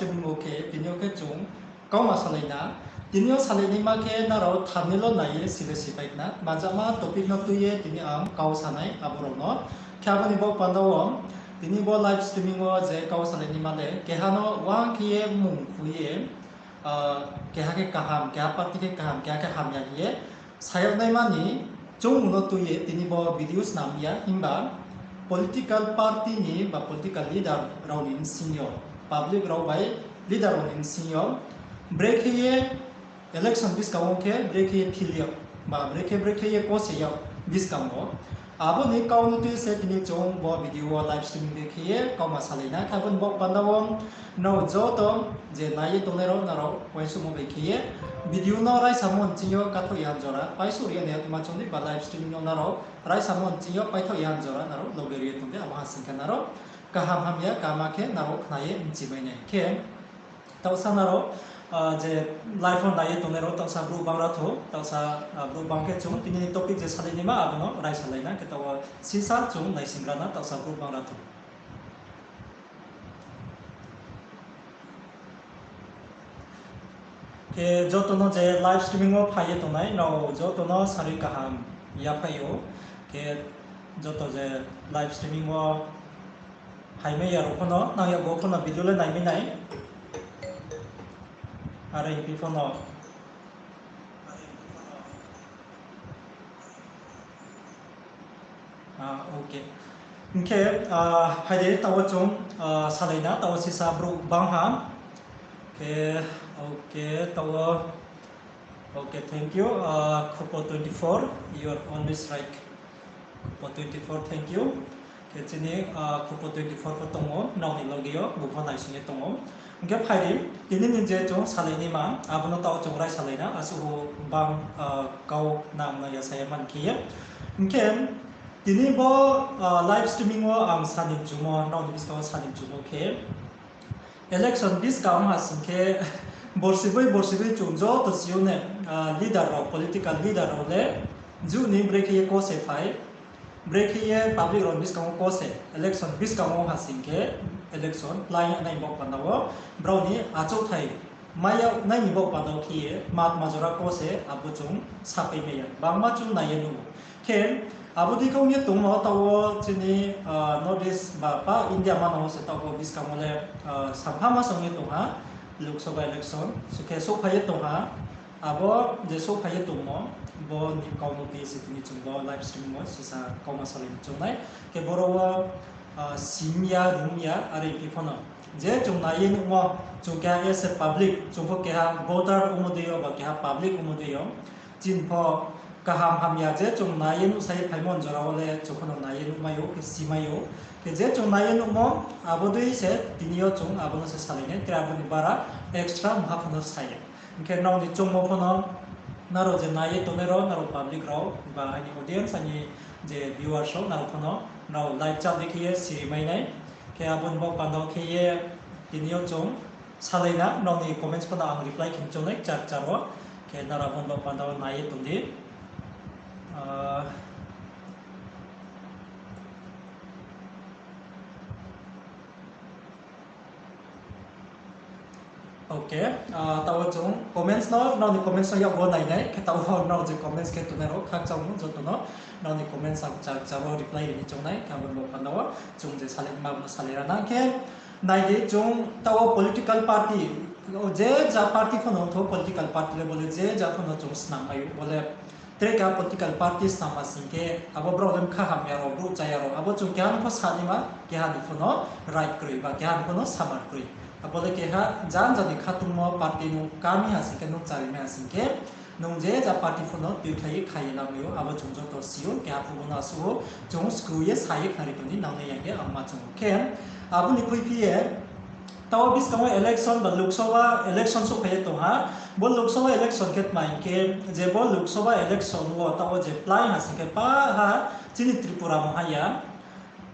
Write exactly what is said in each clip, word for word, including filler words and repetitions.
Streaming wo khe, tini yo khe chung kauma salai na. Tini yo salai naima khe nrao thumbnail wo nai ye si le si pai khna. Tma jama topic no tui ye tini ang kau sa nai abo rao no. Khe abo ni baoh panda wo, tini bo live streaming wo je kau salai naima le, keha no uang khe ye mmung khui ye, keha khe kaham, keha party khe kaham, keha khe hamya hing ye sa yag naima ni choungmo no tui ye tini bo video snam ya, himba political party ni ba political leader rao ni bsing yo, public rao bai leader rao ni bsing yo, brekhe ye election buskang wo khe brekhe ye phil yag, ba brekhe, brekhe ye kose yag buskang wo. Abo ni kau no tui se tini chung bo video wo live streaming bai khe ye kauma salai na. Khe abo ni baoh panda wo nrao joto je nai ye tongnai rao, nrao uaingsouhmo bai khe ye video no raisamo nching yo kathoh ya jora paisouh ri ya nai tma chung di, ba live streaming no nrao raisamo nching yo paithoh ya jora nrao loge ri ye tong di, abo ha sing khe nrao kaham hamya kama khe nrao khna ye mchi mai nai khe. Taohsa nrao, je live wo nai ye tongnai rao taohsa brouh banng ra thou, taohsa, brouh banng khe chung tini ni topic je salai naima abo no raisalai na, khe taoh wo sisa chung naisingra na, taohsa brouh banng ra thou. Khe joto no je live streaming wo phai ye tongnai, nrao joto no sari kaham yaphai ou. Khe joto je live streaming wo phaimai ya rao pho no, nang ya bo pho no video le naimai nai. Are phi pho no. Hing khe, phai di, taoh wo chung salai na, taoh wo sisa brouh banng ha. Khe, okay, taoh wo, okay, thank you. Khupo twenty four, you are always right. Khupo twenty four, thank you. Khe chini, Khupo twenty four pho tong ou, nrao ni loge yo, bung pho naising ye tong ou. Hing khe phai di, tini ni je chung salai naima, abo no taoh chung raisalai na, asuh banng, kau nang nang ya sa ya man khe ye. Hing khe, tini bo, live streaming wo ang sa ni mchumo, nrao ni buskang wo sa ni mchumo khe, election buskang ha sing khe, borsi bai borsi bai chung joto si ou ne, leader rao, political leader rao le, ju ni brekhe ye kose phai, brekhe ye public rao ni buskang wo kose, election buskang wo ha sing khe, election plai nai baoh panda wo, brao ni achouhthai mai yag nai ni baoh panda wo khe ye, ma tma jora kose, abo chung sapai mai ya, bangma chung nai ye nuh ou. Khe, abo dei khe ong ye tongmo taoh wo chini, North East ba pa India manang wo se taoh wo buskang wo le, sampha ma se ong ye tong ha, Lok Sabha election, sukhe souhphai ye tong ha, abo je souhphai ye tongmo, bo ni kau no tui se tini chung bo live stream wo sisa kauma salai ni choung nai. Khe boro wo, sim ya, rum ya, are phi pho no. Je chung nai ye nuhmo, chung keha as a public, chung pho keha voter ongmo dei yo, ba keha public ongmo dei yo. Chini pho kaham hamya je chung nai ye nuhsa ye phaimo jora wo le chung pho no nai ye nuhmai ou, khe simai ou. Khe je chung nai ye nuhmo, abo dei se tini yo chung abo no se salai nai, tre abo ni bara extra mungha pho no sa ya. Hing khe nrao ni choungmo pho no, nrao je nai ye tongnai rao, nrao public rao, ba aini audience, aini je viewers rao, nrao pho no, nrao live chat dei khe ye siri mai nai. Khe abo ni baoh panda wo khe ye tini yo chung salai na, nrao ni comments pho no ang reply khe choung nai kchar kchar wo. Khe nrao abo ni baoh panda wo nai ye tong di. Okay, taoh wo chung comments no, nrao ni comments no yakgu nai nai, khe taoh wo nrao je comments khe tongnai rao khakchangmo joto no, nrao ni comments ang kchar kchar wo reply ri ni choung nai, khe abo ni baoh panda wo chung je salai ma bo no salai ra na khe, nai di chung taoh wo political party, je ja party pho no ongthou political party le bo le je ja pho no chung snam mai ou, bo le tre keha political party snam ha sing khe, abo brao le bkha hamya rao, brouh chaya rao, abo chung keha ni pho sa naima, keha ni pho no right kroi, ba keha ni pho no samar kroi. Abo le keha janja ni khatungmo party nung kami ha sing khe, nung chari mai ha sing khe, nung je ja party pho no tuikhlai ye kha ye lamai ou, abo chung joto si ou, keha phuh bo no asuh ou, chung skru ye sa ye khnari tong di, nangnai ya khe ang ma chung ou khe, abo ni khuiphi ye, taoh wo buskang wo election ba Lok Sabha election souhphai ye tong ha. Bo Lok Sabha election khe tma hing khe, je bo Lok Sabha election wo taoh wo je plai ha sing khe pa ha chini Tripura mungha ya.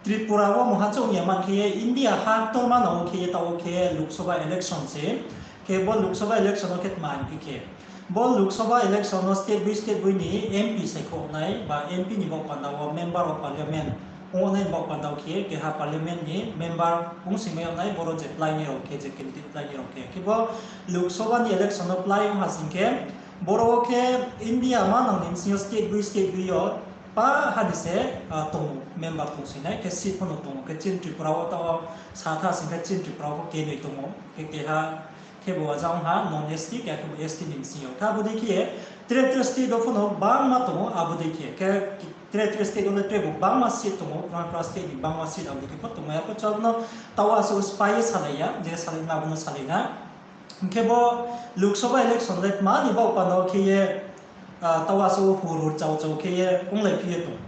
Tripura wo mungha choung ya man khe ye India ha ktorma no wo khe ye taoh wo khe Lok Sabha election se. Khe bo Lok Sabha election wo khe tma hing khe khe, bo Lok Sabha election no state boi state boi ni M P saikhouh nai ba M P ni baoh panda wo Member of Parliament ong nai baoh panda wo khe keha parliament ni member ong singmai yag nai, boro je pláinai rao khe, je candidate pláinai rao khe. Khe bo Lok Sabha ni election no plái ong ha sing khe, boro wo khe India manang ni bsing yo state bri state bri yo pa ha ni se tong ou, member tong sing nai, khe seat pho no tong ou, khe chini Tripura wo taoh wo sa tha sing khe chini Tripura wo pho kenoi tong ou, khe keha khe bo ajang ha non S T, keha khe bo S T ni bsing yo. Khe abo dei khe ye tre tre state wo pho no bangma tong ou, abo dei khe, khe tre tre state wo le tre bo bangma seat tong ou, kra kra state ni bangma seat abo dei khe pho tongmai ya pho, chung abo no taoh wo asuh sphái ye salai ya, je salai na abo no salai na. Hing khe bo Lok Sabha election le tma ni baoh panda wo khe ye, taoh wo asuh hur hur chau chau khe ye onglai phi ye tong.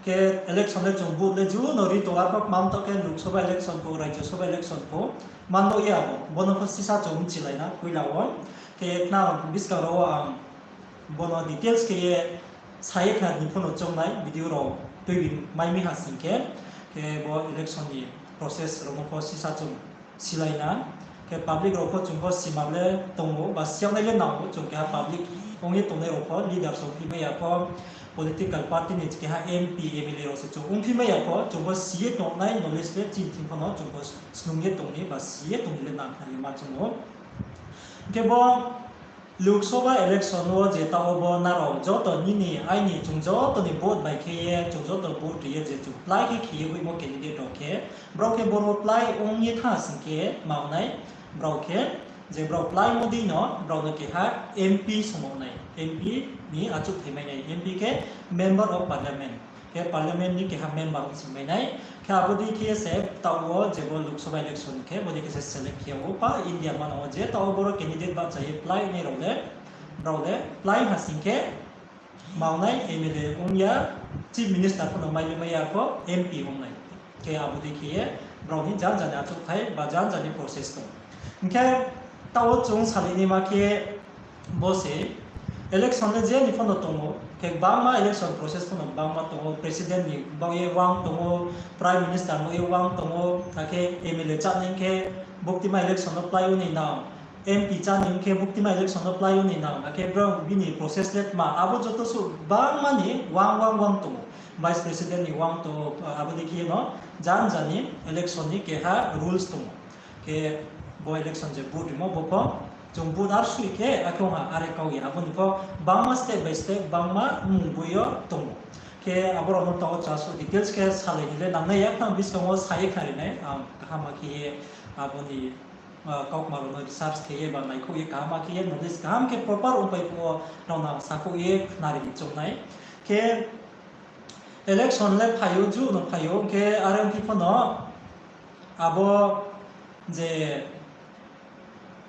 Khe election le chung vote le ju no ri tong, arphuh kma mthaoh khe Lok Sabha election pho, Rajya Sabha election pho, man no ya bo, bo no pho sisa chung mchilai na poila wo. Khe khna buskang rao wo ang bo no details khe ye sa ye khna ni pho no choung nai, video rao tuibi mai mi ha sing khe, khe bo election ni process rao no pho sisa chung silai na. Khe public rao pho chung pho sima le tong ou, ba si yag nai le nang ou, chung keha public ong ye tongnai rao pho, leaders ongphi mai ya pho, political party ni keha M P, M L A rao se chung ongphi mai ya pho, chung pho si ye tong nai, knowledge le chini thing pho no chung pho snung ye tong ni, ba si ye tong ni le nang khnari ma chung ou. Hing khe bo Lok Sabha election wo je taoh wo bo nrao joto nini aini chung joto ni vote bai khe ye, chung joto vote ri ye je chung plái khe khe ye hoihmo candidate rao khe, brao khe boro plái ong ye thanng sing khe ma ong nai, brao khe je brao pláimo dei no brao no keha M P song ong nai, M P ni achouhthai mai nai, M P khe Member of Parliament, khe Parliament ni keha member ong sing mai nai. Khe abo dei khe se taoh wo je bo Lok Sabha election khe bo dei khe se select khe yag ou pa India manang wo je taoh wo boro candidate bahcha ye plái nai rao le, brao le plái ha sing khe ma ong nai, M L A ong ya, Chief Minister pho no mai le mai ya pho, M P ong nai. Khe abo dei khe ye brao ni janja ni achouhthai ba janja ni process tong. Hing khe taoh wo chung salai naima khe bo se, election le je ni pho no tong ou, khe gbangma election process pho no gbangma tong ou, president ni baoh ye uang tong ou, prime minister baoh ye uang tong ou, akhe M L A chá ni khe buktima election no plái ong ni nang, M P chá ni khe buktima election no plái ong ni nang, akhe brao bini process le tma, abo joto suh gbangma ni uang uang uang tong ou, vice president ni uang tong ou, abo dei khe ye no janja ni election ni keha rules tong ou. Khe bo election je vote rimo bo pho, chung vote ar sui khe, akhe ong ha are kau ya, abo ni pho gbangma step by step, gbangma mmung boi yo tong ou. Khe abo rao no taoh wo chung asuh details khe salai ni le nangnai ya, khna buskang wo sa ye khnari nai, ang kaham khe ye abo ni, kaukma rao no research khe ye ba naikhouh ye kaham khe ye knowledge kaham khe proper ongpai phuh wo rao no ang sakhouh ye khnari ni choung nai. Khe election le phai ou, ju no phai ou, hing khe are ongphi pho no abo je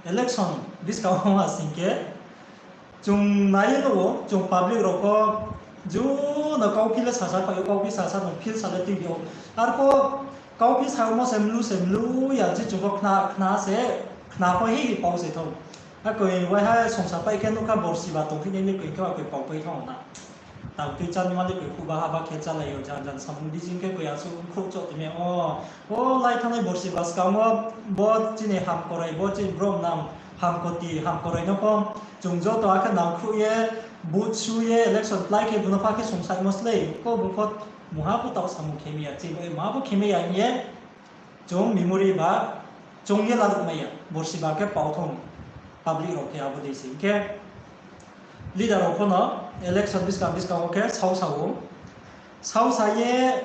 election buskang wo ha sing khe, chung nai ye nuh ou, chung public rao pho ju no kauphi le sasa phai ou, kauphi sasa no feel sa le tuibi ou. Arphuh kauphi saomo se mlu se mlu ya, je chung pho khna, khna se, khna pho hi hi pau se thou. Akoi waiha songsa pai khe nuhkha borsi ba tongphi nai le koi khe akoi pau pai thang na. Tang tui chánaima le koi khuba haba khe chálai yo, jan jan samung biji khe koi asuh khrouh choh tongmi ya o. O lai thanngnai borsi ba skang wo bo chini hamkorai, bo chini brom nang hamkoti, hamkorai no pho chung joto akhe nangkhruh ye, vote su ye, election plái khe bung no pha khe songsaimo slei, ko bung pho mungha pho taoh samung khe mi ya, chini bo mungha pho khe mi ya hing ye, chung memory ba chung ye laruh mai ya, borsi ba khe pau thang public rao khe abo dei se. Hing khe leader rao pho no election buskang buskang wo khe saosa ou. Saosa ye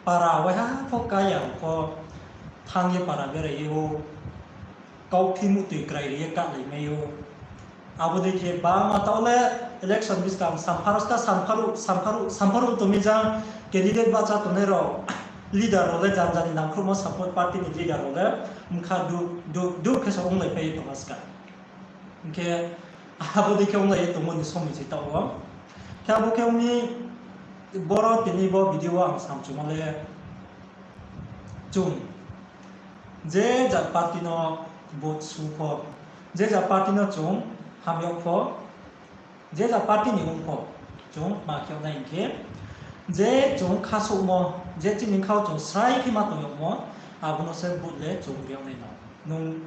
para waiha pho kaya rao pho thanng ye para berai ye ou, kauphi muhtoi krai ri ye kahlai mai ou. Abo dei khe bangma taoh le election buskang sampharuh ska sampharuh, sampharuh, sampharuh tongmi jang candidate bahcha tongnai rao, leader rao le janja ni nangkhruhmo support party ni leader rao le bkha duk duk duk khe se onglaipai ye tongma ska. Hing khe abo dei khe onglai ye tongmo ni somoi se taoh wo. Khe abo khe ong mi boro tini bo video wo ang samchumo le chung je ja party no vote su pho, je ja party no chung hamyag pho, je ja party ni ong pho, chung ma khe yag nai hing khe, je chung khasouhmo, je chini kha wo chung srai khe ma tong yagmo, abo no se vote le chung ri yag nai no. Nung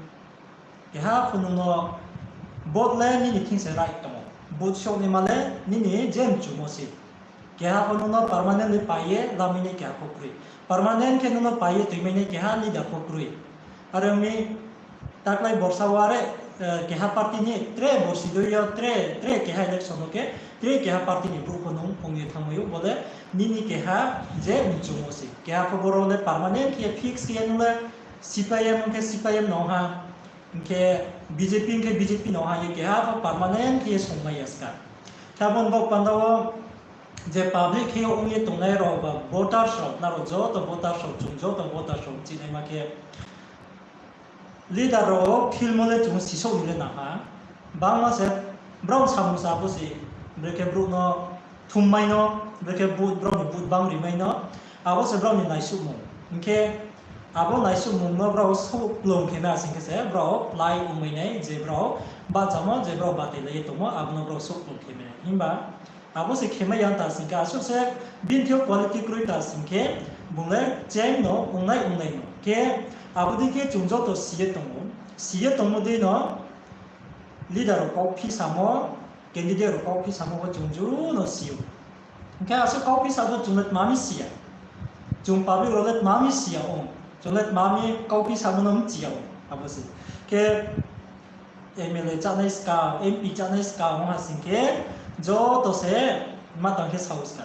keha pho nung no vote le nini thing se right tong ou. Vote sognaima le nini je mchumo se. Keha pho nung no permanently pai ye lamai nai keha pho kroi. Permanent khe nung no pai ye toimai nai keha leader pho kroi. Are ong mi taklai borsa wo are, keha party ni tre borsi dei yo tre, tre keha election wo khe tre keha party ni brouh pho nung ong ye thanngmai ou, bo le nini keha je mchumo se. Keha pho boro le permanent khe ye fix khe ye nung le C P I M ong khe C P I M no ha, hing khe B J P ong khe B J P no ha ye keha pho permanent khe ye songmai ya ska. Khe abo ni baoh panda wo je public khe ong ye tongnai rao ba voters rao, nrao joto voters rao, chung joto voters rao chihnaima khe, leader rao filmo le chung sisouh ni le nang ha. Bangma se brao samung sa pho se, brekhe brouh no thummai no, brekhe vote, brao ni vote bang rimai no, abo se brao ni naisuhmung. Hing khe abo naisuhmung no brao souhklung khe mai asing khe se brao plái ongmai nai, je brao bahchamo, je brao batailai ye tongmo, abo no brao souhklung khe mai nai. Himba abo se khemai ya ta sing khe, asuh se bini thing yo quality kroi ta sing khe, bung le cheng no ongnai ongnai no. Khe abo dei khe chung joto si ye tong ou, si ye tongmo dei no leader rao kauphi samo, candidate rao kauphi samo pho chung joto no si ou. Hing khe asuh kauphi sa pho chung le tma mi si ya, chung public rao le tma mi si ya ong, chung le tma mi kauphi samo no mchi ya ong, abo se. Khe M L A chánai ska, M P chánai ska ong ha sing khe, joto se ma tang khe sao ska.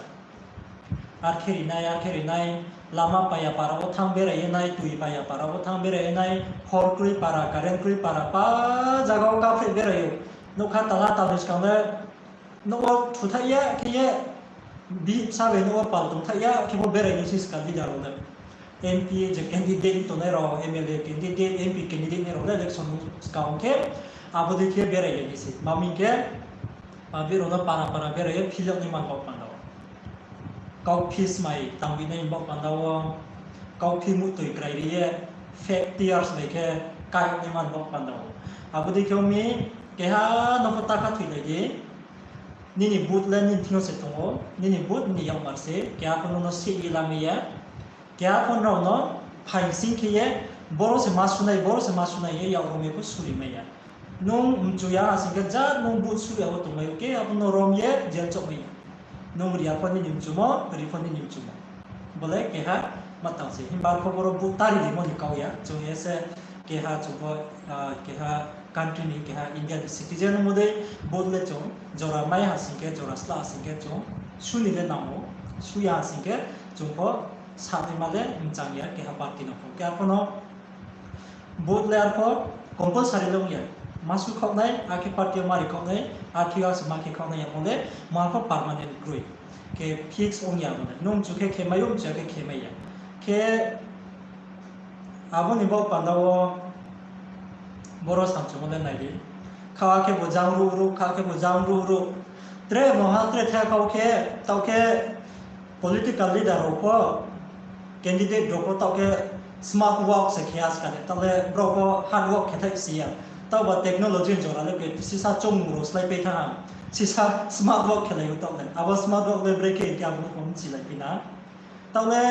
Ar khe ri nai, ar khe ri nai, lama paiya para wo thanng berai ye nai, tui paiya para wo thanng berai ye nai, phor kroi para, current kroi para, pa zaga wo kaphreh berai ou. Nougkha talha talnoi skang le, nouh wo thuthaih ya khe ye, bihih bsa bai nouh wo pal tongthaih ya khe pho berai ni se ska leader rao le. M P je candidate tongnai rao, M L A candidate, M P candidate nai rao le election skang khe abo dei khe berai ya ni se. Tma hing khe, public rao no para para berai ye phil yag nai man baoh panda wo. Kauphi smai tangbi nai baoh panda wo, kauphi muhtoi krai ri ye, fake tears bai khe kai yag nai man baoh panda wo. Abo dei khe ong mi, keha no pho ta khathoilai di. Nini vote le nini thing yo se tong ou, nini vote nini yakmar se, keha pho nung no seh ye lamai ya. Keha pho nrao no phaing sing khe ye, boro se ma sunai, boro se ma sunai ye yak rom ye pho suri mai ya. Nung mchu ya ha sing khe ja nung vote suri ya wo tongmai ou, keha pho no rom ye jail chohmai ya. Nung ri ya pho nini mchumo, ri pho nini mchumo. Bo le keha ma tang se. Himba arpho boro vote ta ri rimo ni kau ya. Chung ye se keha chung pho, keha country ni, keha India ni citizen ongmo dei vote le chung jora mai ha sing khe, jora sla ha sing khe chung suni le nang ou, su ya ha sing khe chung pho sanaima le mchang ya keha party no pho. Khe arpho no vote le arpho compulsory le ong ya. Ma su khaoh nai, akhe party yo ma ri khaoh nai, akhe yo se ma khe khaoh nai yamo le, ma pho permanent kroi. Khe fix ong ya bo le. Nung mchu khe khe mai ou, mchu ya khe khe mai ya. Khe abo ni baoh panda wo boro samchumo le nai di. Kha khe bo jang ruh ruh, kha khe bo jang ruh ruh. Tre moha, tre the kau khe, taoh khe political leader rao pho, candidate rao pho taoh khe smart work se khe ya ska de, taoh le brao pho hard work khe thai si ya. Taoh ba technology ni jora le khe sisa choungmung rao slái pai thanng ha. Sisa smart work khelai ou taoh le. Abo smart work le brekhe hing khe abo no pho mchilai phi na. Taoh le,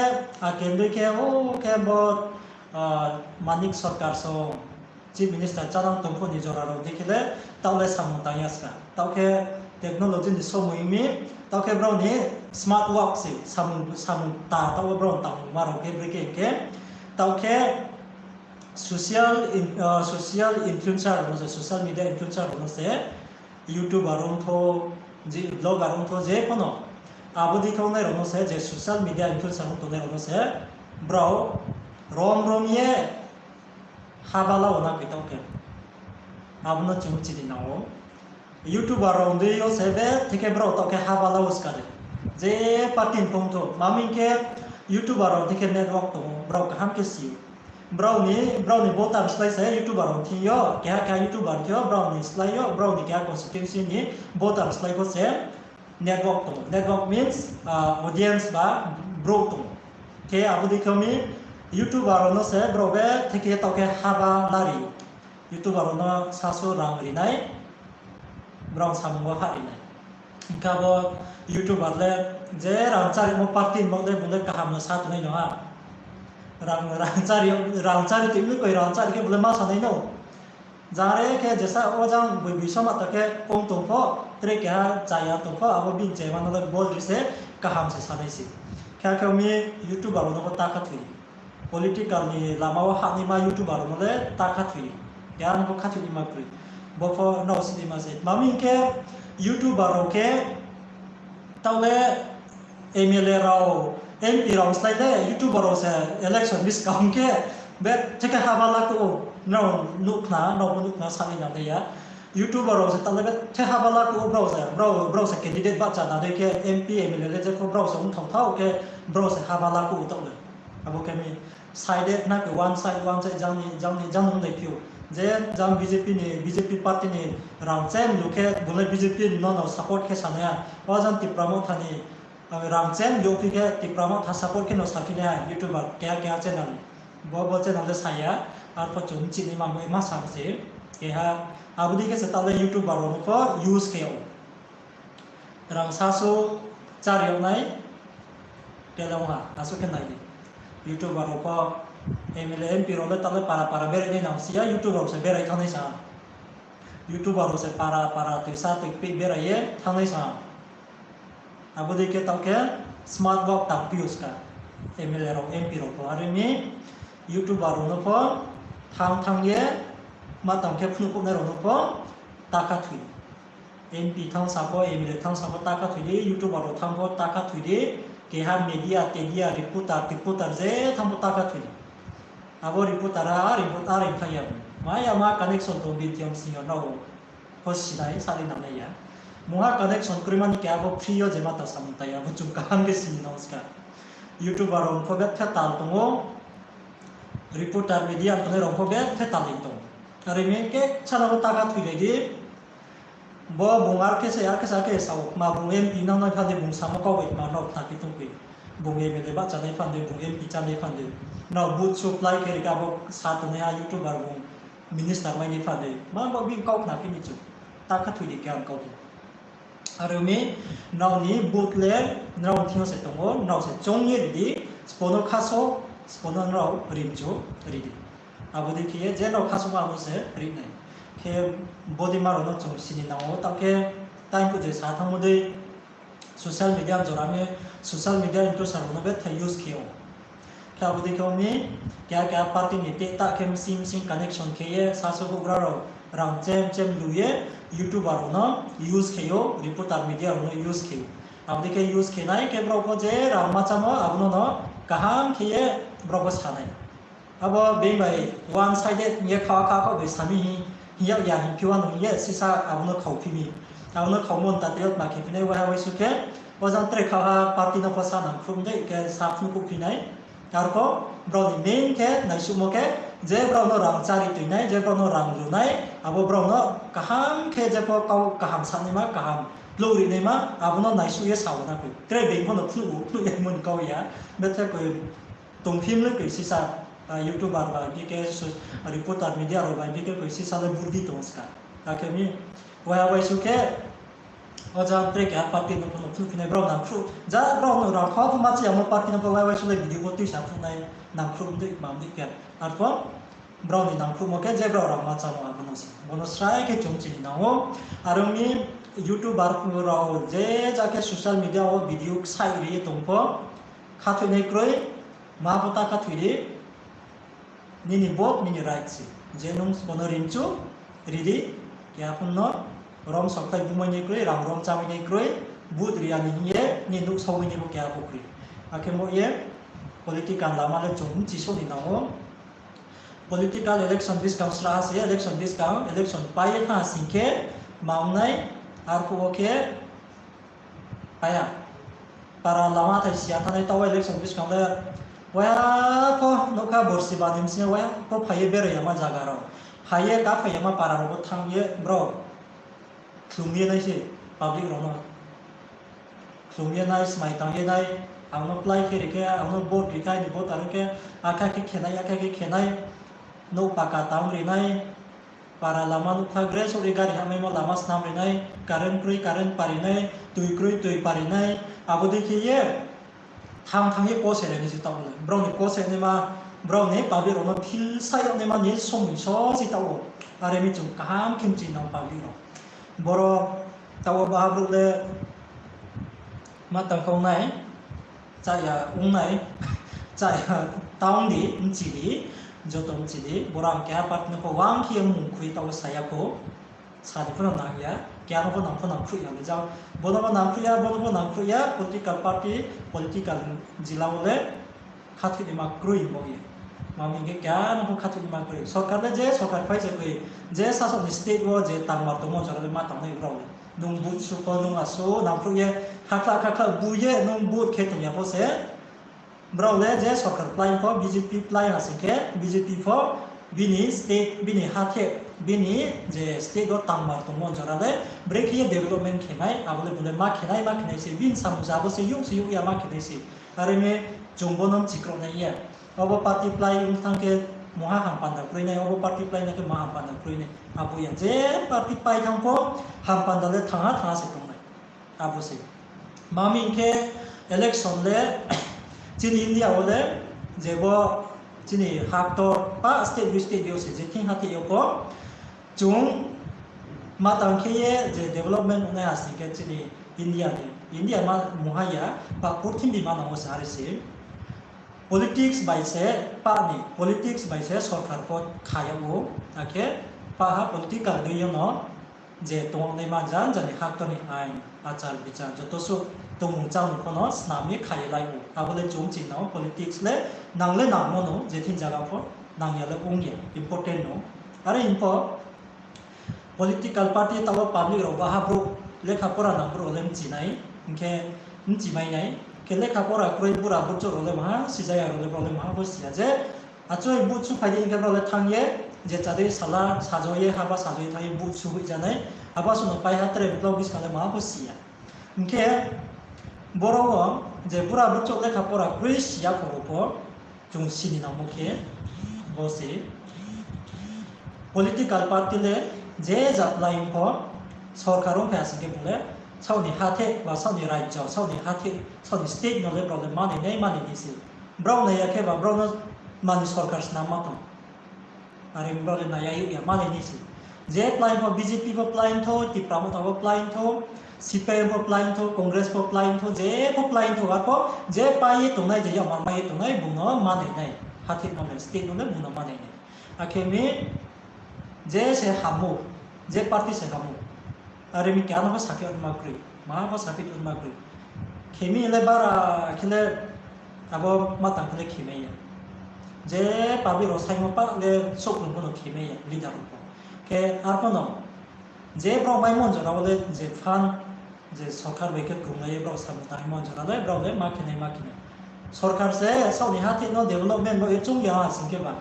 a, kendri khe, o, khe bo, Manik Sarkar song, Chief Minister chánang tong pho ni jora rao dei khe le, taoh le samung tang ya ska. Taoh khe technology ni somoi mi, taoh khe brao ni smart work se, samung, samung ta, taoh wo brao tangmungma rao khe brekhe hing khe, taoh khe social, social influencer rao no se, social media influencer rao no se, YouTuber ong thou, je blogger ong thou, je pho no. Abo dei khe ongnai rao no se, je social media influencer ong tongnai rao no se, brao rom rom ye haba la wo na khe taoh khe. Abo no chung chini nang ou. YouTuber rao dei yo se be thei khe brao taoh khe haba la wo ska de. Je party ni phung thou, ma hing khe YouTuber rao thei khe network tong ou, brao kaham khe si ou. Brao ni, brao ni voter slái se YouTuber rao thing yo, keha keha YouTuber thing yo, brao ni slái yo, brao ni keha constituency ni voter slái pho se network tong ou. Network means, audience ba brouh tong ou. Khe abo dei khe mi YouTuber rao no se brao be thei khe taoh khe haba lari. YouTuber rao no sasu rang ri nai, brao samung wo hah ri nai. Hing khe abo YouTuber le je rang chárimo party ni baoh le bung le kaham no sa tongnai no ha. Rang, rang chári, rang chári toi mi koi rang chári khe bung le ma sa nai no. Jang re khe jesa wo jang boi boi soma ta khe ong tong pho, tre keha chaya tong pho, abo bini chayama no le bol ri se, kaham se sanai se. Khe khe mi YouTuber rao no pho ta khathoi. Political ni lama wo hahnaima YouTuber rao no le ta khathoi. Keha no pho khathoi naima kroi. Bo pho nrao sinaima se. Tma hing khe YouTuber rao khe taoh le MLA rao, MP rao slái le YouTuber rao se election buskang khe bethe khe haba la khe ou, nrao nuh khna, nrao pho nuh khna, sanai nang nai ya. YouTuber rao se taoh le bethe haba la khe ou, brao se, brao, brao se candidate bahcha na dei khe MP, MLA le je pho brao se ongthao thao khe brao se haba la khe ou taoh le. Abo khe mi side khna khe one side, one side jang ni, jang ni, jang ni onglaiphi ou. Je jang BJP ni, BJP party ni rang chem lu khe bung le BJP no no support khe sanai ha. O jang Tipra Motha ni, rang chem lu phi khe Tipra Motha support khe no saphi nai ha, YouTuber keha keha channel. Bo, bo channel le sa ya, arpho chung chini ma mo ma sa se. Keha, abo dei khe se taoh le YouTuber rao no pho use khe ou. Rang sasu chari yag nai, telong ha, asuh khe nai di. YouTuber rao pho, MLA, MP rao le taoh le para para berai nai nang si ya, YouTuber rao se berai thanngnai sa. YouTuber rao se para para toisa toipeh berai ye thanngnai sa. Abo dei khe taoh khe smart work tang phi ou ska, MLA rao, MP rao pho. Are mi YouTuber rao no pho thanng thanng ye ma tang khe phnuh khouhnai rao no pho ta khathoi. MP thanng sa pho, MLA thanng sa pho ta khathoi di, YouTuber rao thanng pho ta khathoi di, keha media, tedia, reporter, reporter je thanng pho ta khathoi di. Abo reporter a, a reporter a ring thang ya. Ma ya ma connection tong BTM senior nrao pho sinai, sari nang nai ya. Mungha connection kroi mani khe abo free yo je ma ta samung tai ya, abo chung kaham khe sini nang ska. YouTuber rao pho bethe tal tong ou, reporter media tongnai rao pho bethe tal tong. Are mi khe sana bo ta khathoi lai di. Bo bung ar khe se, ar khe se, ar khe se sao, ma bung MP nangnai pha de bung samo kau bai ma nrao khna khe tong khe. Bung MLA bahchanai pha de, bung MP chánai pha de. Nrao vote supply khe ri khe abo sa tongnaiha YouTuber bung minister mai ni pha de. Ma bo bini kau khna khe mi chu. Ta khathoi di khe ang kau khe. Are mi nrao ni vote le nrao thing yo se tong ou, nrao se choung ye ri di, sbo no khaso, sbo no nrao rimchu ri di. Abo dei khe ye je nrao khasoma abo se ri nai. Khe bodei ma rao no chung sini nang ou, taoh khe time pho je sa thanngmo dei social media jora mi, social media influencer rao no bethe use khe ou. Khe abo dei khe ong mi, keha keha party ni tei ta khe msing msing connection khe ye sasu houhgra rao rang chem chem lu ye YouTuber rao no use khe ou, reporter media rao no use khe ou. Abo dei khe use khe nai khe brao pho je rang ma chámo abo no no kaham khe ye brao pho sa nai. Abo being bai one sided hing ye kha kha kha bai sa mi hing, hing yag ya hing phi wa no hing ye sisa abo no khau phi mi. Abo no khaumo nta tei yo tma khe phi nai waiha waisu khe, o jang tre kha ha party no pho sa nang khruh dei khe sa phnuh khruh phi nai. Arpho brao ni main khe naisuhmo khe, je brao no rang chári toi nai, je brao no rang lu nai, abo brao no kaham khe je pho kau kaham sanaima, kaham plouh rinaima, abo no naisuh ye sa wo na koi. Tre being pho no phnuh, phnuh ye mo ni kau ya, bethe koi tongphim le koi sisa, YouTuber bai bikhe, reporter media rao bai bikhe koi sisa le burdi tong ska. Akhe mi, waiha waisu khe, o jang tre keha party no pho no phnuh phi nai brao nang khruh, ja brao no rang kha pho ma chi yamo party no pho waiha waisu le video pho tuisa phnuh nai nang khruh dei ma dei khe. Arpho, brao ni nang khruhmo khe je brao rang ma chámo abo no se. Bo no srai khe chung chini nang ou. Are ong mi YouTuber rao je ja khe social media wo video ksaih ri ye tong pho, khathoinai kroi, ma pho ta khathoi di, nini vote nini right se. Je nung bo no rimchu, ri di, keha pho no rom sokhlai bumai nai kroi, rang rom chámai nai kroi, vote ri ya ni hing ye, nini nuh saomai ni bo keha pho kroi. Akhe mo ye, political lama le chung bchi souh ni nang ou. Political election buskang sra se, election buskang, election pai ye thanng sing khe, ma ong nai, arphuh wo khe, pai ya. Para lama thai si ya thanngnai taoh election buskang le, waiha pho nougkha borsi ba ni bsing yo waiha pho phai ye berai yama zaga rao. Phai ye kaphai yama para rao pho thanng ye brao khlum ye nai se public rao no. Khlum ye nai, smai tang ye nai, ang no plái khe ri khe, ang no vote ri khe, aini vote are khe, akha khe khe nai, akha khe khe nai, nouh paka tang ri nai, para lama nougkha gre souh ri gari hahmaimo lama snam ri nai, current kroi current pari nai, tui kroi tui pari nai, abo dei khe ye, thanng thanng ye kose ri nai se taoh le. Brao ni kose naima, brao ni public rao no philsa yag naima ni somoi so se taoh wo. Are mi chung kaham khe mchi nang public rao. Boro taoh wo baha brouh le, Ma tang kau nai, chaya ong nai, chaya tang di, mchi di, joto mchi di, borang keha party no pho wang khe mung khui tao saya pho, sadi pho nang ya, keha no pho nang pho nang khui ya le jao, bono pho nang khui ya, bono pho nang khui ya, political party, political jila wo le, khathoinaima kroi bo ye. Ma mi hing khe keha no pho khathoinaima kroi. Sorkar le je sorkar phai se kroi, je sasok ni state wo je tangma tongmo jora le ma tangnai brao le. Nung vote su pho nung asu nangkhruh ye, khakhla khakhla bu ye nung vote khe tong ya pho se. Brao le je sorkar plái pho, B J P plái ha sing khe, B J P pho bini state, bini hathe, bini je state wo tangma tongmo jora le, brekhe ye development khe nai, abo le bu le ma khe nai, ma khe nai se, bini samung ja bo se, youh se youh ya ma khe nai se. Are mi chung bo no mchi kroi nai ye. Obo party plái ong thanng khe mungha hampanda kroi nai, obo party plái na khe mungha hampanda kroi nai. Abo ya je party pai thanng pho hampanda le thanng ha thanng ha se tong nai. Abo se. Ma mi hing khe election le chini India wo le je bo chini haktor pa state bai state yo se je thing ha thing yo pho chung ma tang khe ye je development ongnai ha sing khe chini India ni, India ma mungha ya, ba purthimbi ma nang wo se are se. Politics bai se pa ni, politics bai se sorkar pho kha yag ou, akhe pa ha political dei yo no je tongnaima janja ni haktor ni ain, achar bichar joto suh tongmung chámung pho no snam ye kha ye lai ou. Abo le chung chini nang wo politics le nang le nangmo no je thing zaga pho nang ya le ong ya, important no. Are hing pho political party taoh wo public rao baha brouh lekha pora nang brouh le mchi nai, hing khe mchi mai nai. Khe lekha pora kroi bura burchouh rao le maha sijaya rao le brao le maha pho si ya je, achoi vote su phai di hing khe brao le thanng ye, je chadei sala sajo ye, haba sajo ye thanng ye vote su hoih ja nai, abo suh no pai ha tre bklau buskang le maha pho si ya. Hing khe boro wo je bura burchouh lekha pora kroi si ya pho rao pho, chung sini nangmo khe bo se political party le je jat lai ong pho, sorkar ong phai ha sing khe bung le saoh ni hathe ba saoh ni rajyo, saoh ni hathe, saoh ni state no le brao le manai nai, manai nai se. Brao nai ya khe ba brao no mani sorkar snam ma tong. Are brao le nai ya, ya manai nai se. Je plái pho, B J P pho plái thou, Tipra Motha pho plái thou, C P I M pho plái thou, Congress pho plái thou, je pho plái thou, arpho je pai ye tongnai, je yagma mai ye tongnai, bung no manai nai. Hathe no le, state no le bung no manai nai. Akhe mi je se ham ou, je party se ham ou. Are mi keha no pho saphi yagma kroi, maha pho saphi yagma kroi. Khe mi le bara khe le abo ma tang khe le khe mai ya. Je public rao saingmo pa le souhkhlung pho no khe mai ya, leader rao pho. Khe arpho no je brao maimo jora wo le je fund, je sorkar bai khe krunglai ye brao samung tangmo jora le brao le ma khe nai, ma khe nai. Sorkar se saoh ni hathe no development bo ye choung ya ha sing khe ba,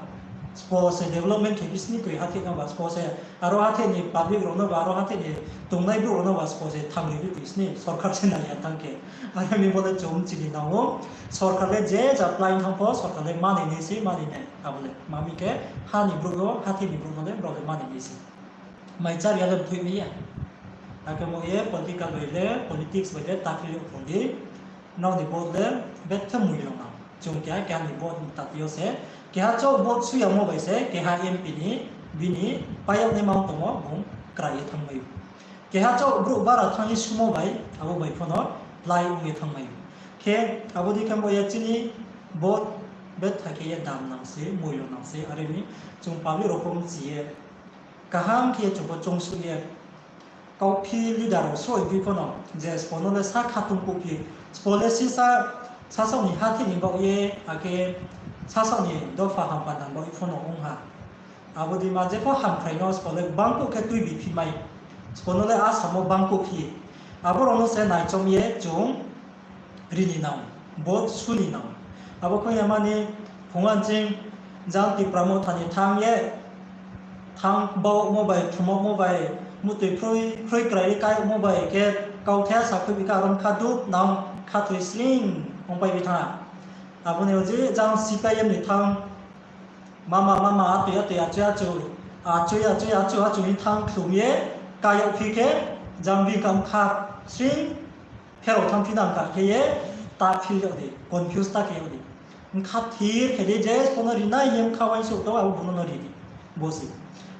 spo se development khe bisni toi hathe no ba, spo se aro hathe ni public rao no ba, aro hathe ni tongnai brouh rao no ba spo se thanng ri di toi sni, sorkar se nai ya thanng khe. Are mi bo le chung chini nang ou, sorkar le je ja plái thanng pho sorkar le manai nai se, manai nai, abo le. Ma mi khe ha ni brouh no, hathe ni brouh no le brao le manai nai se. Mai char ya le bthoi mai ya. Akhe mo ye political bai le, politics bai le ta phil yo phung di. Nrao ni vote le bethe moilo nang. Chung keha keha ni vote ni tati yo se, keha chouh vote su yamo bai se keha M P ni bini pai yag nai mang tongmo bung krai ye thanngmai ou. Keha chouh brouh bara thanng ye sumo bai, abo bai pho no plái ong ye thanngmai ou. Khe abo dei khe bo ye chini vote betha khe ye dam nang se, moilo nang se, are mi chung public rao pho mchi ye kaham khe ye chung pho choungsuh ye kauphi leader rao soi phi pho no, je spo no le sa khatung kuh phi, spo le sisa sasaoh ni hathe ni baoh ye, akhe sasaoh ni dopha hampanda baoh ye pho no ong ha. Abo dei ma jepho hamkrai no spo le gbang kuh khe tuibi phi mai, spo no le asamo gbang kuh phi. Abo rao no se naichom ye chung ri ni nang, vote su ni nang. Abo khe ya mani phung uansing jang Tipra Motha ni thanng ye, thanng baohmo bai, thumomo bai, muhtoi khroi krai ri kaimo bai khe kauthai sa khuibi khe aro kha dup nang khathoi sling ongpai bi thanng. Abo ni uji jang C P I M ni thanng, mama mama atoi atoi achoi achoi, achoi achoi achoi achoi ni thanng khlum ye, kayag phi khe, jang bini kha sling pherao thanng phi nang kha khe ye, ta phil yag di, confuse ta khe yag di. Bkha thir khe di je spo no rinai ye bkha uaingsouh tong abo bung no no ri di. Bo se.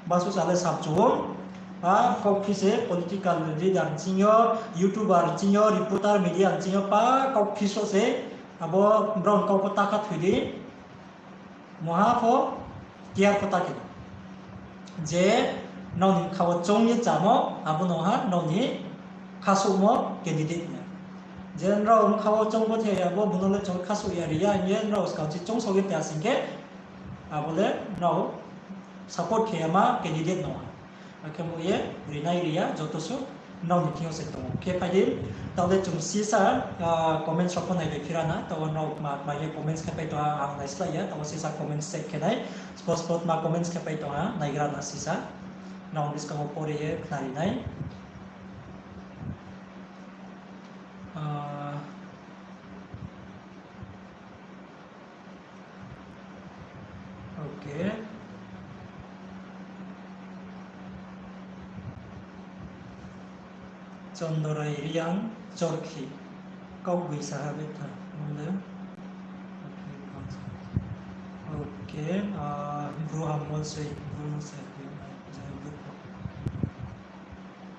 Basu sa le samchu ou. Pa kauphi se political leader nching yo, YouTuber nching yo, reporter, media nching yo, pa kauphi so se, abo brao ni kau pho ta kha thoi di. Mungha pho, tiar pho ta khe. Je nrao ni bkha wo choung ye chámo, abo no ha nrao ni khasouhmo candidate na. Je nrao bkha wo choung bo the ya, bo bung no le chung khasouh ya ri ya hing ye nrao skang se choung sao ye ta sing khe, abo le nrao support khe yama candidate no ha. Akhe bo ye rinai ri ya joto suh nrao ni thing yo se tong ou. Khe phai di, taoh le chung sisa comments rao pho nai bai phira na, taoh wo nrao ma, ma ye comments khe pai tong ha, ang naislái ya, taoh wo sisa comments check khe nai, spot spot ma comments khe pai tong ha, naigra na sisa. Nrao buskang wo pore ye khnari nai. Ah, okay. Chondorai Riang Chorkhi. Kau bui sa ha betha. Okay, ah, Bru Hammol Soi, Bru Soi,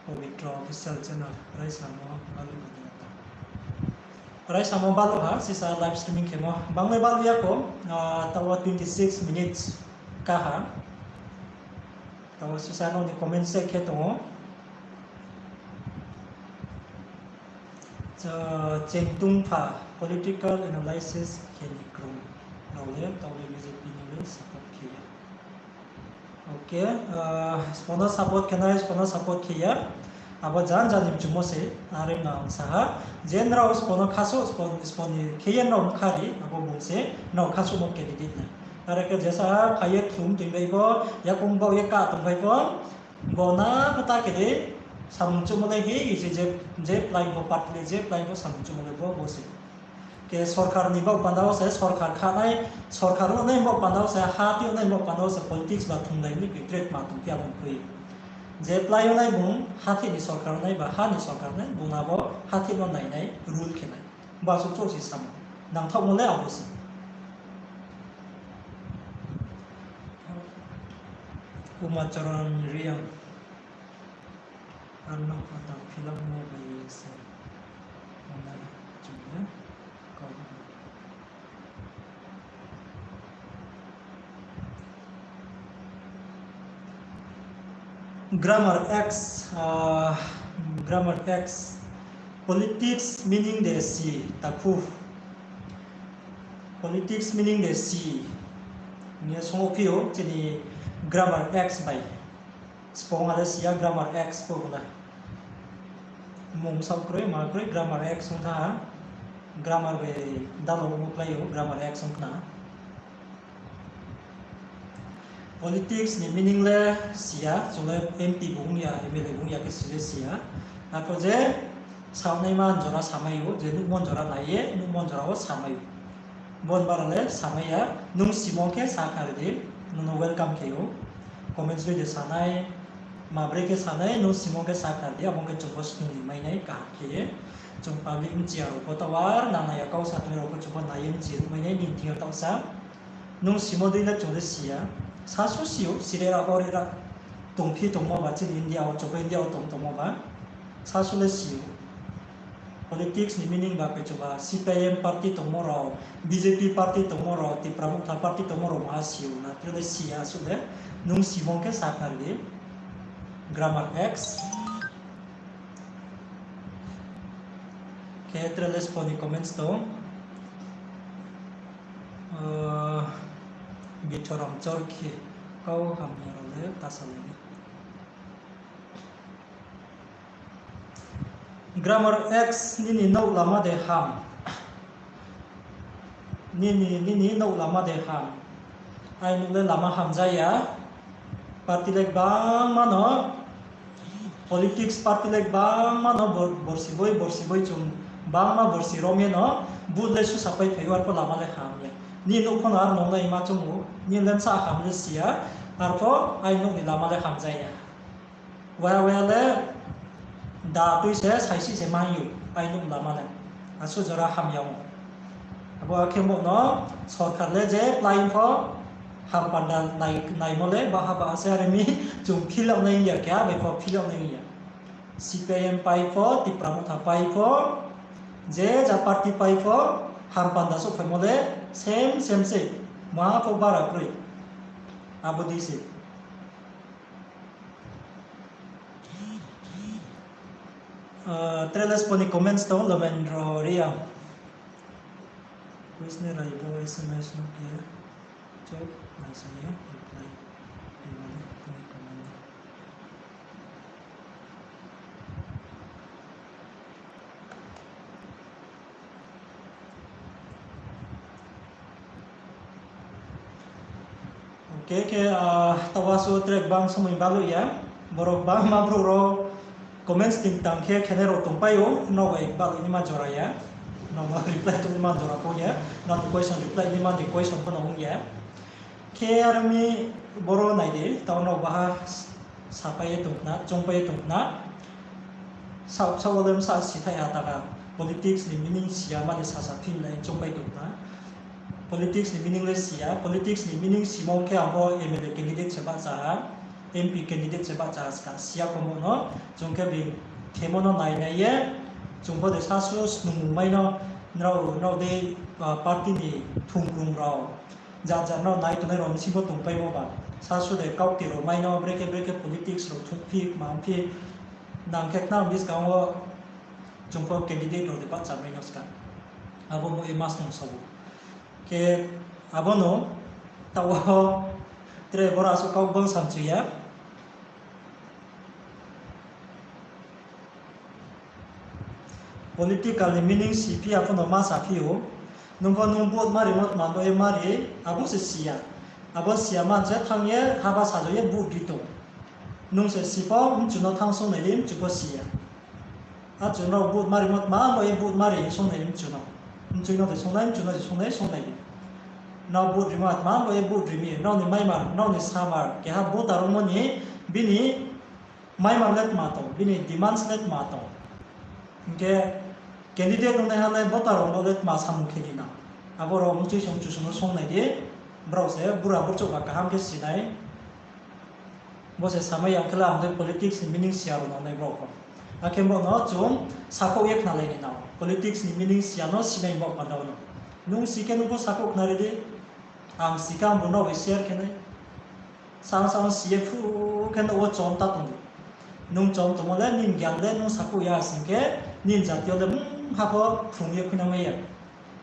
Pavitra Official Channel, raisamo balu bani ta. Raisamo balu ha, sisa live streaming khemo. Bangle balu ya kho, ah, taoh wo twenty six minutes ka ha. Taoh wo sisa nrao ni comment check khe tong ou. Chengtung pha political analysis khe ni krung rao le taoh le B J P no le support khe ya. Okay, ah, sbo no support khe nai, sbo no support khe ya. Abo jan jan ni mchumo se, are no ang sa ha. Je nrao sbo no khasouh, sbo, sbo ni khe ye nrao mkha ri, abo bung se nrao khasouhmo candidate nai. Are khe jesa phai ye thum tong bai pho, yakoung baoh ye ka tong bai pho, bo na pho ta khe di, samung chumo le hi, je, je, je plai bo party le, je plai bo samung chumo le bo, bo se. Khe sorkar ni baoh panda wo se, sorkar kha nai, sorkar wo nai baoh panda wo se, ha thih wo nai baoh panda wo se, politics ba thunglai ni khe trade ma tong phi abo kroi. Je plai wo nai bung, ha thih ni sorkar wo nai ba, ha ni sorkar nai, bung abo ha thih no nai nai, rule khe nai. Bo asuh chouh se samo. Nangthaohmo le abo se. Umacharan Reang. Arno pata fill up mo bai se. Mana chung le kau. Grammar X, ah, Grammar X, politics meaning de si takhu. Politics meaning de si. Hing ye song phi ou chini Grammar X bai. Sbo ong ale si ya Grammar X pho bo na. Mung sao kroi, ma kroi, Grammar X ong tha. Grammar bai dalo mo klái ou, Grammar X ong khna. Politics ni meaning le si ya, chung le M P bung ya, M L A bung ya khe si le si ya. Arphuh je saonaima jora samai ou, je nuhmo jora nai ye, nuhmo jora wo samai ou. Bo ni bara le samai ya, nung simo khe sa khnari di, nung no welcome khe ou. Comments bai de sanai, ma bre khe sanai, nung simo khe sa khnari di, abo khe chung pho snung ni mai nai kaham khe ye. Chung public bchi ya rao pho toar, nang nai ya kau sa tongnai rao pho chung pho nai ye bchi ruh mai nai, nini thing yo taoh sa. Nung simo dei le chung le si ya. Sasu si ou, sire ra, ore ra. Tongphi tongmo ba chini India wo, chung pho India wo tong tongmo ba. Sasu le si ou. Politics ni meaning ba khe chung ba C P I M party tongmo rao, B J P party tongmo rao, Tipra Motha party tongmo rao ma si ou na, tre le si ya asuh le. Nung simo khe sa khnari di. Grammar X. Khe tre le sbo ni comments tong. Bithoram Chorkhi, kau hamya rao le ta salai di. Grammar X, nini nouh lama de ham? Nini, nini nouh lama de ham? Ai nuh le lama hamja ya. Party le gbangma no, politics party le gbangma no bor-, borsi boi, borsi boi chung gbangma borsi rom ye no, vote le susapai phai ou, arphuh lama le ham ya. Nini nouh pho no ar nung nai ma chung ou, nini le bsa ham le si ya, arphuh ai nouh ni lama le hamja ya. Waya waya le da tui se saisi se mai ou, ai nouh lama le. Asuh jora hamya ou. Abo akhe bo no sorkar le je plai pho, Hampanda nai, naimo le baha ba se are mi chung feel yag nai ya, keha bai pho feel yag nai ya. C P I M pai pho, Tipra Motha pai pho, je ja party pai pho, hampanda souhphaimo le same, same se. Maha pho bara kroi. Abo dei se. Ah, Trelespo ni comments tong, Lomendro Reang. Quiz ni rai bo S M S no khe chok, naisai ye reply. Rimani tini comment no. Oke, khe, ah, taoh wo asuh tre bang somoi baluh ya. Borok bangma brouh rao comments tin tang khe khenai rao tongpai ou, nrao bai baluh nima jora ya. Nrao no reply tong nima jora pho ya. Nrao ni question reply nima ni question pho no ong ya. Khe are mi boro nai di, taoh nrao baha sapai ye tong khna, chongpai ye tong khna. Sa, sa wo le bsa sithai ha ta kha, politics ni meaning si ya mani sasa phi nai chongpai tong khna. Politics ni meaning le si ya, politics ni meaning simo khe ang bo M L A candidate se bahcha ha, M P candidate se bahcha ha ska, si ya pho mo no, chung khe bini khemo no nai nai ye, chung bo de sasu snungmung mai no, nrao, nrao de, ah, party ni thungkrung rao, jat jat nrao nai tongnai rao bsing pho tongpaimo ba, sasu de kaukti rao mai no, brekhe brekhe politics rao thungphi, kmangphi, nang khe khna buskang wo chung pho candidate rao de bahcha mai no ska. Abo bo e mas nung sabo. Khe abo no taoh wo tre boro asuh kau bang samchu ya. Political ni meaning si phi ya pho no ma sa phi ou. Nung pho nung vote ma rimo tma bo ye ma ri, abo se si ya. Abo si ya man se thanng ye haba sajo ye vote ri tong. Nung se si pho mchu no thanng song nai di, mchu pho si ya. Achu nrao vote ma rimo tma bo ye vote ma ri song nai di mchu no. Mchu no de song nai, mchu no de song nai, song nai di. Nrao vote rimo tma bo ye vote ri mi, nrao ni maimar, nrao ni samar, keha voter ongmo ni bini maimar le tma tong, bini demands le tma tong. Hing khe candidate ongnaiha le voter rao no le tma samung khe di nang. Abo rao mchu song mchu song no song nai di, brao se bura burchouh ba kaham khe si nai. Bo se samai ya khe le ang de politics ni meaning si ya rao no nai brao pho. Akhe bo no chung sakhouh ye khnalai ni nang. Politics ni meaning si ya no sinai bo panda no. Nung si khe nung pho sakhouh khnari di. Ang si khe ang bo no bai share khe nai. Sang sang si ye phu khe nouh wo chom ta tong di. Nung chom tongmo le nini gyan le nung sakhouh ya sing khe nini jati yo le mungha pho phrung ye khuinang mai ya.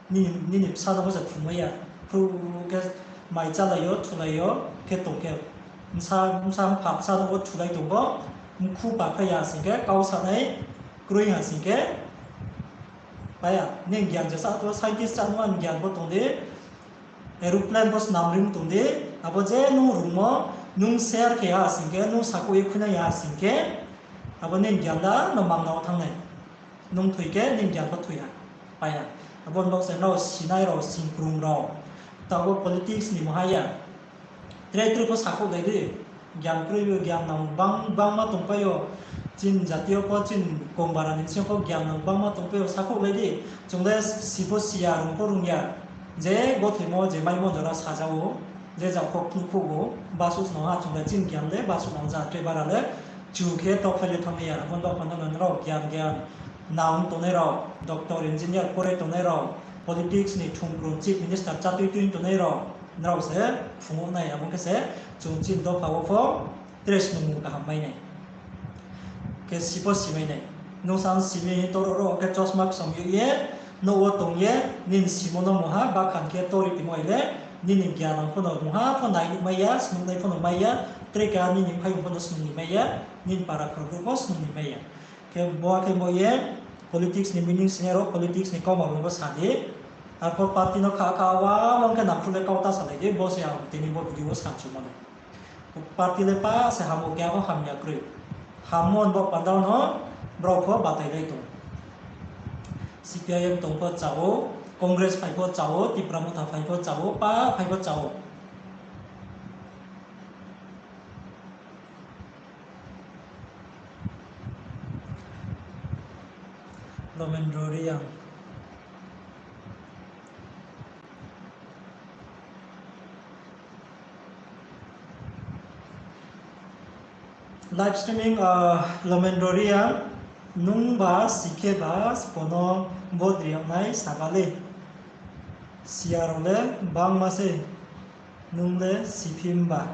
Nini, nini bsa no bo se phrungmai ya. Phru khe mai chálai yo, thulai yo, khe tong khe. Bsa, bsa mpha bsa no bo thulai tong bo, mkhu paphai ya sing khe, kau sanai, kroi ha sing khe, pai ya, nini gyan jesa to scientist chá nung ani gyan bo tong di, aeroplane bo snam rim tong di, abo je nung rungmo, nung share khe ya sing khe, nung sakhouh ye khuinai ya sing khe, abo nini gyan da no mangna wo thanng nai. Nung thoi khe nini gyan pho thoi ha, pai ha. Abo ni baoh se nrao sinai rao, singkrung rao, taoh wo politics ni mungha ya. Tre tre pho sakhouh lai di. Gyan kroi yo, gyan nang bang, bangma tongpai yo. Chini jati yo pho, chini kongbara ni bsing yo pho gyan nang bangma tongpai yo, sakhouh lai di. Chung le si pho si ya, rung pho rung ya. Je gothoimo, je maimo jora saja ou, je jang pho phnuh phuh ou, basuh no ha chung le chini gyan le, basuh nang ja tre bara le, chu khe tokphai le thanng ya, abo ni baoh panda no nrao gyan gyan nang tongnai rao, doctor, engineer pore tongnai rao, politics ni thungkrung chief minister chátui tui tongnai rao, nrao se phung ou nai, abo khe se chung chini dopha wo pho tre snungmung kaham mai nai. Khe si pho si mai nai. Nung sa si mi toro ro khe chosma ksom yo ye, nouh wo tong ye, nini simo no mungha bakhan khe tori tongmo hai le, nini gyan ang pho no mungha pho nai nuh mai ya, snungnai pho no mai ya, tre keha nini mphaiyong pho no snung ni mai ya, nini para khorokbrouh pho snung ni mai ya. Khe bo khe bo ye politics ni meaning sinai rao, politics ni kauma bo sa di. Arphuh party no kha kha wa ong khe nangkhruh le kau ta salai di, bo se ang tini bo video wo samchumo le. Party le pa se hamo, keha pho hamya kroi. Hammo ni bo panda no brao pho batailai tong. C P I M tong pho cha ou, Congress phai pho cha ou, Tipra Motha phai pho cha ou, pa phai pho cha ou. Lomendro Reang. Live streaming, ah, Lomendro Reang, nungba si khe ba sbo no vote ri yag nai sa ba le. Si ya rao le bangma sei, nung le si phi mba.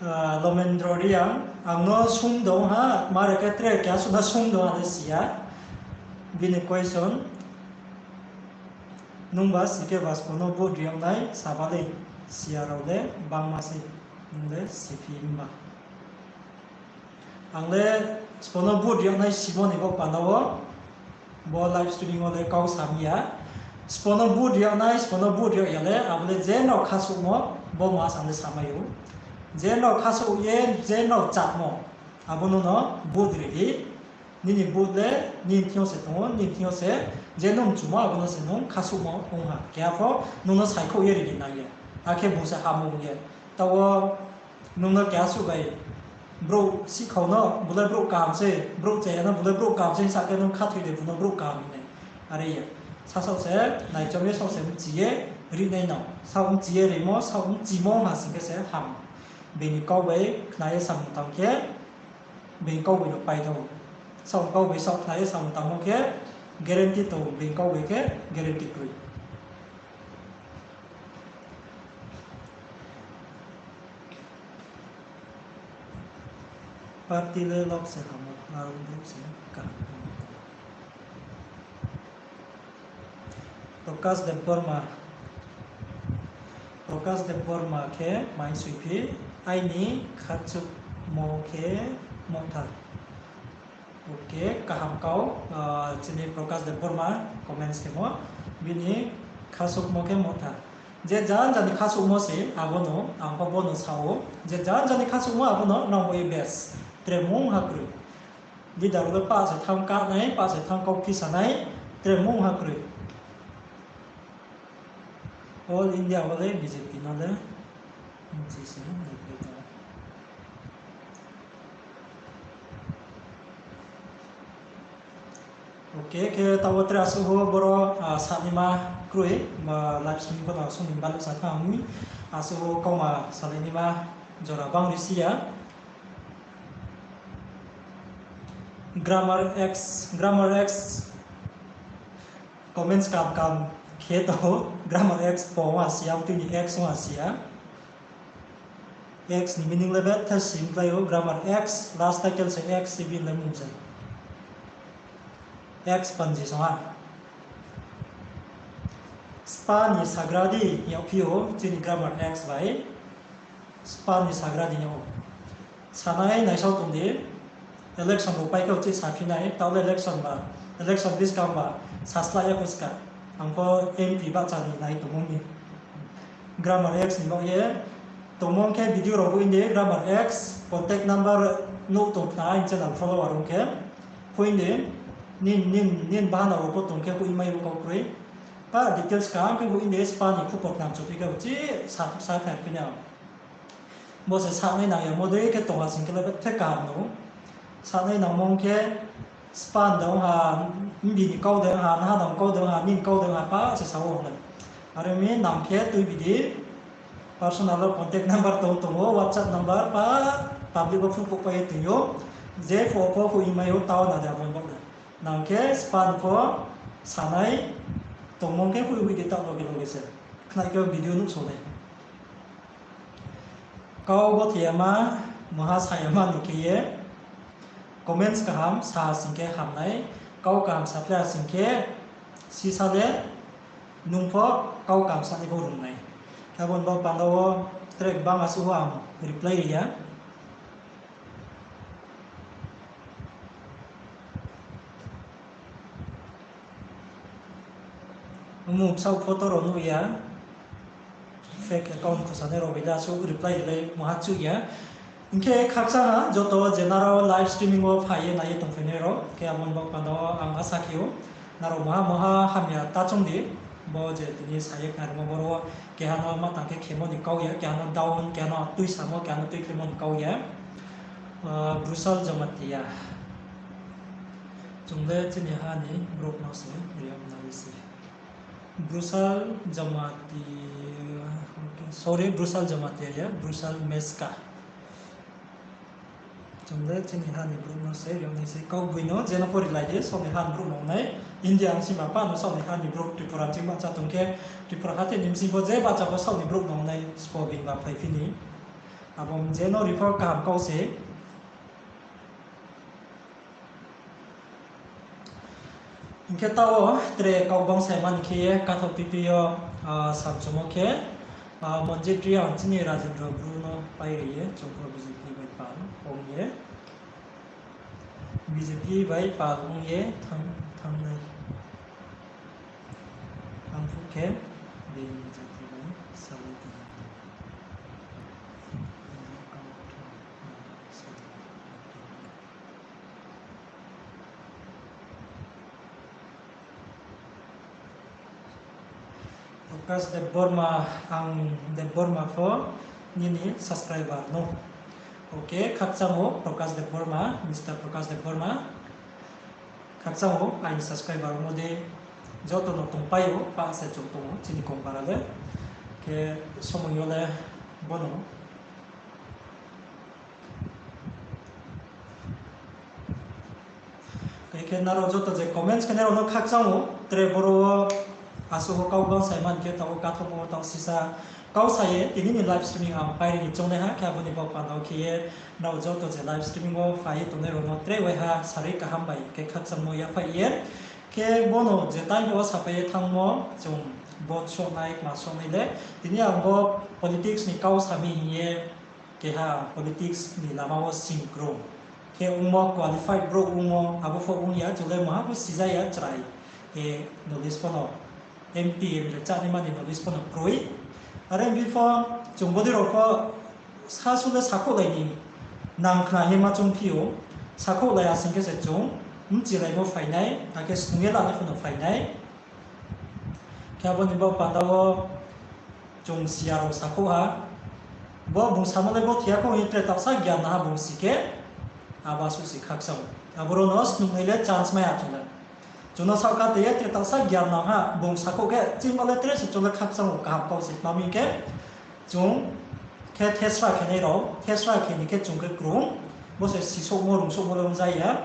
Ah, Lomendro Reang, ang no sung dong ha, mare khe tre keha suh no sung dong ha le si ya. Bini question, nungba si khe ba sbo no vote ri yag nai sa ba le, si ya rao le bangma sei, nung le si phi mba. Ang le sbo no vote ri yag nai simo ni bo panda wo, bo live streaming wo le kau sa mi ya. Sbo no vote ri yag nai, sbo no vote ri yag ya le, abo le je nrao khasouhmo, bo ma sa le samai ou. Je nrao khasouh ye, je nrao chamo, abo no no vote ri di. Nini vote le nini thing yo se tong ou, nini thing yo se, je nung mchumo abo no se nung khasouhmo ong ha. Keha pho nung no saikhouh ye ri di nang ye. Akhe bung se hamo ong ye. Taoh wo nung no keha suh bai brouh sihkhau no, bo le brouh kaham se, brouh chaya no, bo le brouh kaham se hing sa khe nung khathoi de, bung no brouh kaham hing nai. Are ya. Sasaoh se naichom ye, sasaoh se mchi ye ri nai no. Sasaoh mchi ye rimo, sasaoh mchimo ha sing khe se ham. Bini kau bai khna ye samung tang khe, bini kau bai no pai thanng ou. Sasaoh kau bai sasaoh khna ye samung tangmo khe guarantee tong ou, bini kau bai khe guarantee kroi. Party le lok se hamo, aro brouh se kaham. Prakash Debbarma. Prakash Debbarma khe mai soi phi, aini khachouhmo khe Motha. Ok, kaham kau, ah, chini Prakash Debbarma comments khemo, bini khasouhmo khe Motha. Je jar jar ni khasouhmo se abo no, ang pho bo no sa ou, je jar jar ni khasouhmo abo no nang bo ye best. Tre mungha kroi. Leader le pah se thanng kah nai, pah se thanng kauphi sa nai, tre mungha kroi. All India wo le B J P no le, bchi se, Ok, khe taoh wo tre asuh wo boro, ah, sanaima kroi, ba live stream pho no asuh ni baluh sa thanng mi, asuh wo kauma salainaima jora bang ri si ya. Grammar X, Grammar X, comments kam kam khe tong ou, Grammar X pho ha si ya, tini X ha si ya. X ni meaning le betha simklai ou, Grammar X, last title se X se bini le mung se. X panji song ha. Spa ni sagra di yagphi ou, chini Grammar X bai. Spa ni sagra di yag ou. Sanai naisao tong di, election rao pai khe uchih saphi nai, taoh le election ba, election buskang ba, saslah ya kho ska. Ang pho M P bahcha ni nai tongmo ni. Grammar X ni baoh ye, tongmo khe video rao phoih di, Grammar X, contact number nuh tong khna, aini channel follower ong khe, phoih di, nini, nini, nini bahana rao pho tong khe phoih mai ou kau kroi. Pa details kaham khe phoih di, spa ni khupor tang chuphi khe uchih sa, sa khnari phi nai. Bo se sanai nang yamo dei khe tong ha sing khe le bethe kaham no. Sanai nangmo khe spa ni de ong ha, bini kau de ong ha, naha nang kau de ong ha, nini kau de ong ha, pa se sa ou le. Are mi nang khe tuibi di, personal wo contact number tong tong ou, WhatsApp number pa public wo phone kouhpai ye tong ou. Je pho pho phoih mai ou, taoh na de abo ni baoh de. Nang khe spa ni pho sanai tongmo khe phoih hoih di taoh loge loge se. Khnai khe video nuhsao nai. Kau gothe yama, maha sa yama no khe ye, comments kaham sa sing khe ham nai, kau kaham saphlai ha sing khe, sisa le, nung pho kau kaham sanai pho rung nai. Abo ni bo panda wo track bang asuh wo ang reply ri ya. Mung bsaoh photo rao nuh ya. Fake account khusanai rao bai le asuh reply rilai maha chuh ya. Hing khe khakchang ha joto je nrao live streaming wo phai ye nai ye tongphainai rao. Khe abo ni baoh panda wo ang asa khe ou, nrao maha maha hamya ta choung di. Bo je tini sa ye khnarimo boro wo keha no ma tang khe khemo ni kau ya, keha no down, keha no tuisamo, keha no tuikhlaimo ni kau ya. Ah, Brussels Jamatia. Chung le chini ha ni brouh no se react nai se. Brussels Jamatia, sorry, Brussels Jamatia ya, Brussels Meska. Chung le chini ha ni brouh no se, yag ni se kau boi no, je no pho rilai di, saoh ni ha ni brouh no nai. India ang sima pa no saoh ni ha ni brouh, Tripura ching bahcha tong khe, Tripura hathe ni bsing pho je bahcha pho saoh ni brouh no nai, spo bini ba phai phi ni. Abo je no ri pho kaham kau se. Hing khe taoh wo tre kau bangsa mani khe ye katho pipi yo, ah, samchumo khe, ah, Monjit Reang chini Rajendra Bru no pai ri ye, chung pho B J P bai pal ong ye, B J P bai pal ong ye thanng, thanng nai. Ang phuh khe bini jati bai salai tong. Prakash Debbarma, ang Debbarma pho nini subscriber no. Ok, khakchang ou Prakash Debbarma, Mister Prakash Debbarma. Khakchang ou aini subscriber ongmo dei joto no tongpai ou, pa se chung tong ou, chini kong bara le. Khe somoi yo le bono. Khe, khe nrao joto je comments khe nai rao no khakchang ou, tre boro wo asuh wo kau bangsa man khe taoh wo kathomo taoh sisa kau sa ye, tini ni live streaming ang pairi ni choungnai ha, khe abo ni baoh panda wo khe ye, nrao joto je live streaming wo phai ye tongnai rao no tre waiha sarui kaham bai khe khakchangmo yaphaih ye. Khe bono je time wo sapai ye thanngmo, chung bo sohnai, kma sohnai le, tini ang bo politics ni kau sa mi hing ye, keha politics ni lama wo sing krung. Khe ongmo qualified brouh ongmo, abo pho ong ya, chung le maha pho sija ya, chrai. Khe knowledge pho no, M P, M L A chánaima ni knowledge pho no kroi. Are ong phi pho, chung bodei rao pho sasu le sakhouhlai ni nang khna hima choung phi ou, sakhouhlai asing khe se chung bchilaimo phai nai, akhe snung ye lanai pho no phai nai. Khe abo ni bo panda wo chung siya rao sakhouh ha. Bo bung samo le bo thiya khou hing ye tre taohsa gyan nang ha bung si khe, abo asuh si khakchang ou. Abo rao no snungnai le chance mai ya chung le. Chung no saohka te ye tre taohsa gyan nang ha bung sakhouh khe, chini bo le tre se chung le khakchang ou kaham kau se tma hing khe, chung khe thesra khe nai rao, thesra khe ni khe chung khe krung, bo se sisouhmo rungsouhmo le ong ja ya.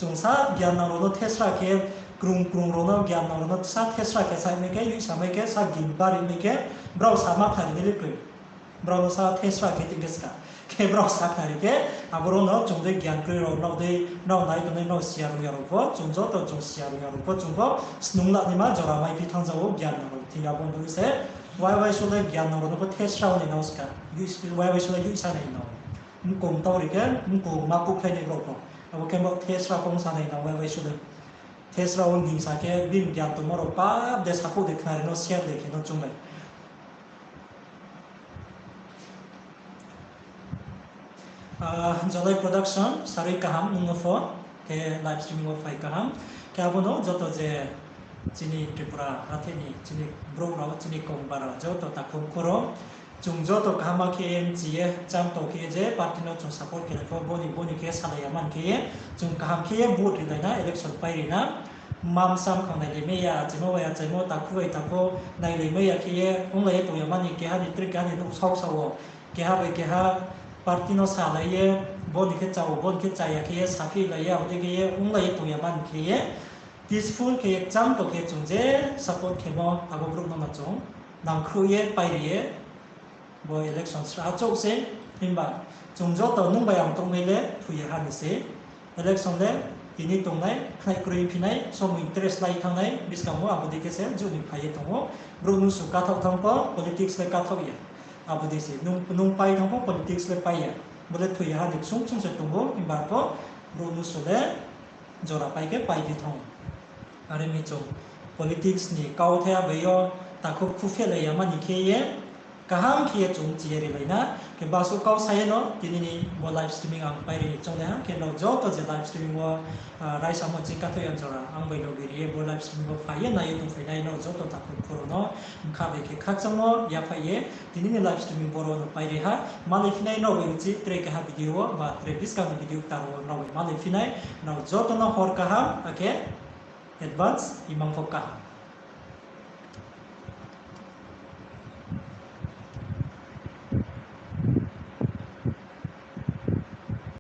Chung sa gyan nang rao no thesra khe, krung krung rao no gyan nang rao no sa thesra khe sa mai khe, yuisa mai khe, sa gin bari mai khe, brao sa ma khnari nai le kroi. Brao no sa thesra khe ting khe ska. Khe brao sa khnari khe, abo rao no chung dei gyan kroi rao, nrao dei, nrao nai tongnai, nrao siya rung ya rao pho, chung joto chung siya rung ya rao pho, chung pho snung la naima jora mai phi thanng ja ou gyan nang rao. Thing abo ni se, wai wai sole gyan nang rao no pho thesra ni nang ska. Wai wai sole yuisa nai no. Mkong tau ri khe, mkong ma kuhkhlai nai rao pho. Abo khe bo thesra pho ongsa nai no wai wai sole. Thesra wo hingsa khe, bini gyan tongmo rao pap de sakhouh de khnari no share de khe no chung nai. Ah, Jolai Production, sarui kaham nung no pho, khe live streaming wo phai kaham. Khe abo no joto je chini Tripura hathe ni, chini brouh rao, chini kong bara, joto takhu mkhu rao, chung joto kaham khe mchi ye, chang tong khe je party no chung support khe nai pho, boni, boni khe salai ya man khe ye, chung kaham khe ye vote rilai na, election pai ri na, mamsam khang nailai mai ya, achaimo bai achaimo, takhu bai takhu nailai mai ya khe ye, onglai ye tong ya mani, keha ni tre keha ni nouh saohsa wo, keha bai keha party no salai ye, boni khe chá ou, boni khe chá ya khe ye, saphi lai ye, abo dei khe ye, onglai ye tong ya mani khe ye, peaceful khe ye, chang tong khe chung je support khemo, abo brouh no no chung nangkhruh ye, pairi ye, bo election sra achouh se, himba chung joto nung bai ang tongnai le thoi ya ha ni se. Election le tini tongnai, khnai kroi phi nai, somoi interest lai thanng nai, buskang wo abo dei khe se juh ni phai ye tong ou. Brouh nusu kathaoh thanng pho, politics le kathaoh ya. Abo dei se, nung, nung pai thanng pho, politics le pai ya. Bo le thoi ya ha ni ksung ksung se tong ou, himba pho brouh nusu le jora pai khe pai di thanng ou. Are mi chung politics ni kauthai abai yo takhu khuphehlai ya mani khe ye, kaham khe ye chung mchi ye rilai na. Khe basuh kau sa ye no, tini ni bo live streaming ang pairi ni choungnai ha, khe nrao joto je live streaming wo, ah, raisamo ching kathaoh ya jora, ang bai loge ri ye bo live streaming wo phai ye nai ye tongphai nai nrao joto takhu khuro no, bkha bai khe khakchangmo yaphaih ye, tini ni live streaming boro no pairi ha, malai phi nai nrao bai uchih tre keha video wo, ba tre buskang ni video ktar wo nrao bai malai phi nai, nrao joto no hor kaham, akhe advance imang pho kaham.